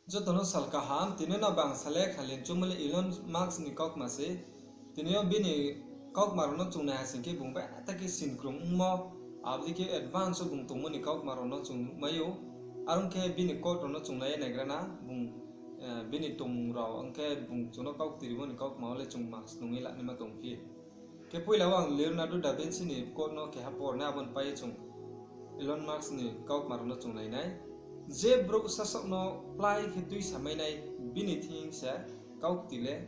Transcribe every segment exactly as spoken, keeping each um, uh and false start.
Joto no sal kaham, tini no bang salai kha le chungmo le Elon Musk ni kaukma se. Tini yo bini kaukma rao no chung nai ha sing khe bung betha khe sinkrung ongmo, abo dei khe advance wo bung tongmo ni kaukma rao no chung nuhmai ou. Are ong khe bini quote rao no chung nai ye naigra na, bung, bini tongmung rao, ong khe bung chung no kaukti rimo ni kaukma wo le chung ma snung ye lanaima tongphi. Khe poila wo ang Leonardo da Vinci ni quote no keha por nai, abo ni pai ye chung Elon Musk ni kaukma rao no chung nai nai. Je brouh sasaoh no plái khe tuisamai nai, bini thing se kaukti le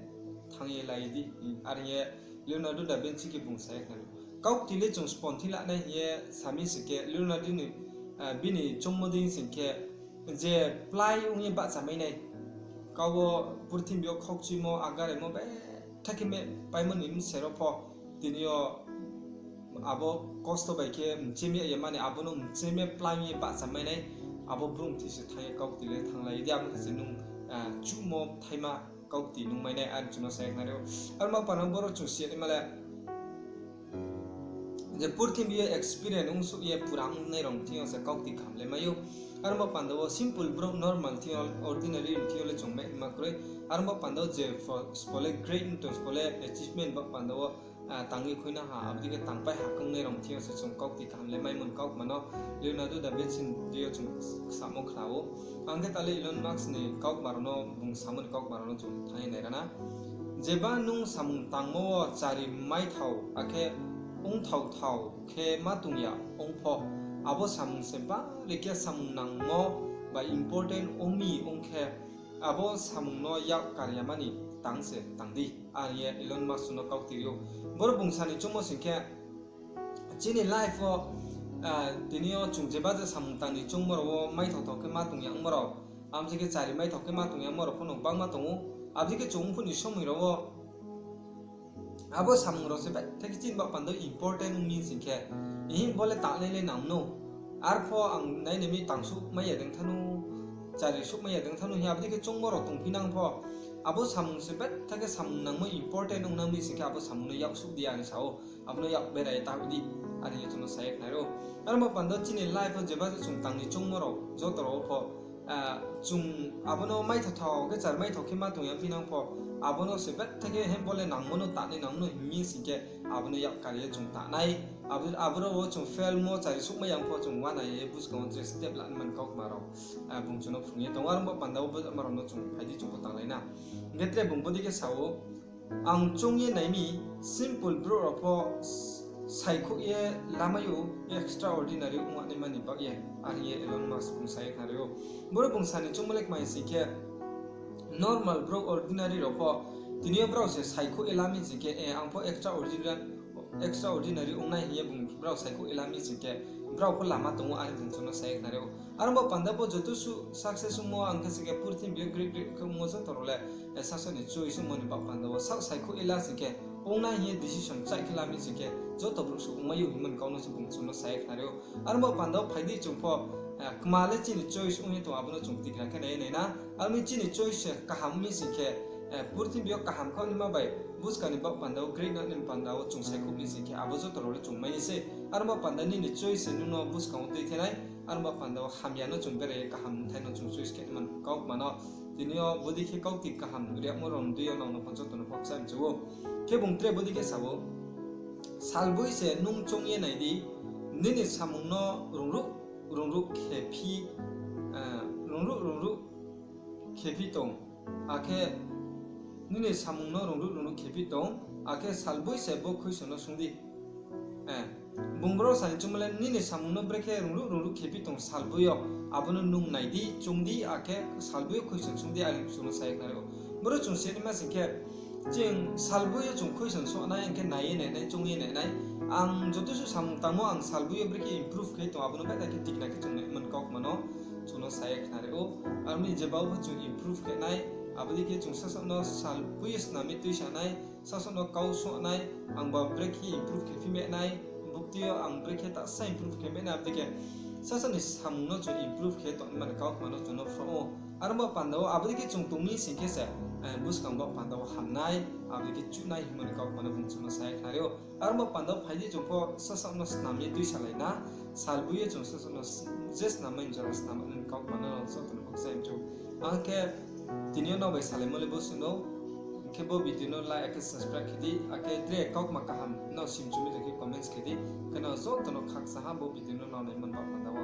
thanng ye lai di. Are hing ye Leonardo da Vinci khe bung sa ye khnari ou. Kaukti le chung sponthi lanai hing ye sami sing khe Leonardo ni, bini chungmo dei sing khe je plái ong ye bahchamai nai. Kau wo purthimbi yo khaukchimo, agaremo, betha khe meh paimo ni bsero pho, tini yo abo kosto bai khe mchemi ya mani, abo no mchemi plái ye bahchamai nai, abo brouh thing se thanng ye kaukti le thannglai di, abo khe se nung chuhmo thaima kaukti nungmai nai, are chung no sa ye khnari ou. Aro ma panda boro chung si ya naima le, je purthimbi yo experience ongsuh ye pura ongnai rao thing yo se kaukti kaham le mai ou. Aro ma panda wo simple brouh normal thing yo, ordinary thing yo le chung mai ma kroi. Aro ma panda wo je spo le great tong, spo le achievement ba panda wo tang ye khuina ha, abo dei khe tangpai ha kongnai rao thing yo se chung kaukti kaham le maimo ni kaukma no Leonardo da Vinci ni dei yo chung samo khna ou. Ang khe ta le Elon Musk ni kaukma rao no, bung samo ni kaukma rao no chung thanng ye naira na. Jeba nung samung tangmo wo chari maithao akhe ongthaothao khe ma tong ya ong pho, abo samung se bari khe samung nangmo ba important ong mi ong khe, abo samung no yak kar ya mani tang se tang di, are ye Elon Musk no kaukti ri ou. Boro bung sa ni chungmo sing khe, chini life wo, tini yo chung jeba je samung tang ni chungmo rao wo maithao thao khe ma tong ya ongmo rao, abo se khe chari maithao khe ma tong ya ongmo rao pho no gbangma tong ou. Abo dei khe chung ongphuh ni somoi rao wo abo samung rao se betha khe chini ba panda wo important ong mi sing khe, hing bo le tangnai le nang no. Arpho ang nainai mi tangsuh mai ya deng tha no, chari suh mai ya deng tha no hing ye abo dei khe chungmo rao tongphi nang pho, abo samung se betha khe samung nangmo important ong nang mi sing khe abo samung no yaksuh di, are sa ou. Abo no yak berai ye ta di, are ye chung no sa ye khnari ou. Aro ma panda wo chini life wo jeba je chung tang ni chungmo rao joto rao wo pho, chung abo no maithao thao khe chari maithao khe ma tong ya phi nang pho, abo no se betha khe hing bo le nangmo no tangnai nangmo no hing mi sing khe, abo no yak kar ye chung tangnai. Aboro wo chung fail mo, chari suh mai ya pho chung uana ye buskang wo je step lanaima ni kaukma rao bung chung no phrung ye tong ou. Aro ba panda wo bo ma rao no chung phai di, chung bo tanglai na. Hing khe tre bung bo dei khe sa ou, ang choung ye nai mi, simple brouh rao pho saikhouh ye lamai ou, extraordinary ong naima ni baoh ye, are hing ye Elon Musk bung sa ye khnari ou. Boro bung sa ni chungmo le kma hing sing khe, normal brouh ordinary rao pho, tini yo brao se saikhouh ye la mi sing khe, ang pho extraordinary, extraordinary ong nai hing ye bung brao saikhouh ye la mi sing khe, brao pho lama tong ou, are bung chung no sa ye khnari ou. Aro ba panda wo joto suh success ongmo, ang khe se khe purthimbi yo great great khe ongmo joto rao le, sasaoh ni choice ongmo ni ba panda wo saoh saikhouh ye la sing khe, ong nai hing ye decision chai khe la mi sing khe, joto brouh suh ongmai ou hingmo ni kau no se bung chung no sa ye khnari ou. Aro ba panda wo phai di chung pho, kma le chini choice ong ye tong, abo no chung tikna khe nai ye nai na. Aro mi chini choice se kaham mi sing khe, purthimbi yo kaham khaoh naima bai, buskang ni ba panda wo great na ni panda wo chung saikhouh mi sing khe, abo joto rao le chung mai ni se. Aro ba panda nini choice se nung no buskang wo tui khe nai, aro ba panda wo hamya no chung berai ye kaham bthai no chung choice khe naima ni kaukma no. Tini yo bo dei khe kaukti kaham riagmo rao ni dei yo nang no pho joto no pho kcham chu ou. Khe bung tre bo dei khe sa ou, salboi se nung choung ye nai di, nini samung no rungruh rungruh khephi, rungruh rungruh khephi tong, akhe nini samung no rungruh rungruh khephi tong, akhe salboi se bo khuiso no sung di. Bung boro sa ni chungmo le, nini samung no brekhe rungruh rungruh khephi tong salboi yo, abo no nung nai di, chung di, akhe salboi yo khuiso sung di, are chung no sa ye khnari ou. Boro chung si naima sing khe, ching salboi yo chung khuiso sung nai, hing khe nai ye nai nai, choung ye nai nai. Ang joto suh samung tangmo ang salboi yo brekhe improve khe tong, abo no betha khe tikna khe chung naima ni kaukma no chung no sa ye khnari ou. Aro mi jeba wo pho chung improve khe nai, abo dei khe chung sasaoh no salboi yo snam ye tuisa nai, sasaoh no kau sung nai, ang ba brekhe improve khe phi mai nai, bukti yo ang brekhe ta sa improve khe mai nai, abo dei khe sasaoh ni samung no chung improve khe tongnaima ni kaukma no chung no phrung ou. Aro ba panda wo abo dei khe chung tong mi sing khe se, buskang ba panda wo ham nai, abo dei khe chuh nai hingmo ni kaukma no bung chung no sa ye khnari ou. Aro ba panda wo phai di chung pho sasaoh no snam ye tuisalai na, salboi yo chung sasaoh no je snam mai jora snam ni kaukma no joto no pho kcham chu ou. Ang khe tini yo nrao bai salaimo le bo suh no, hing khe bo video no like akhe subscribe khe di, akhe tre kaukma kaham nrao simchu mi tong khe comments khe di, khe nrao joto no khakchang ha bo video no nrao naimo ni baoh panda wo.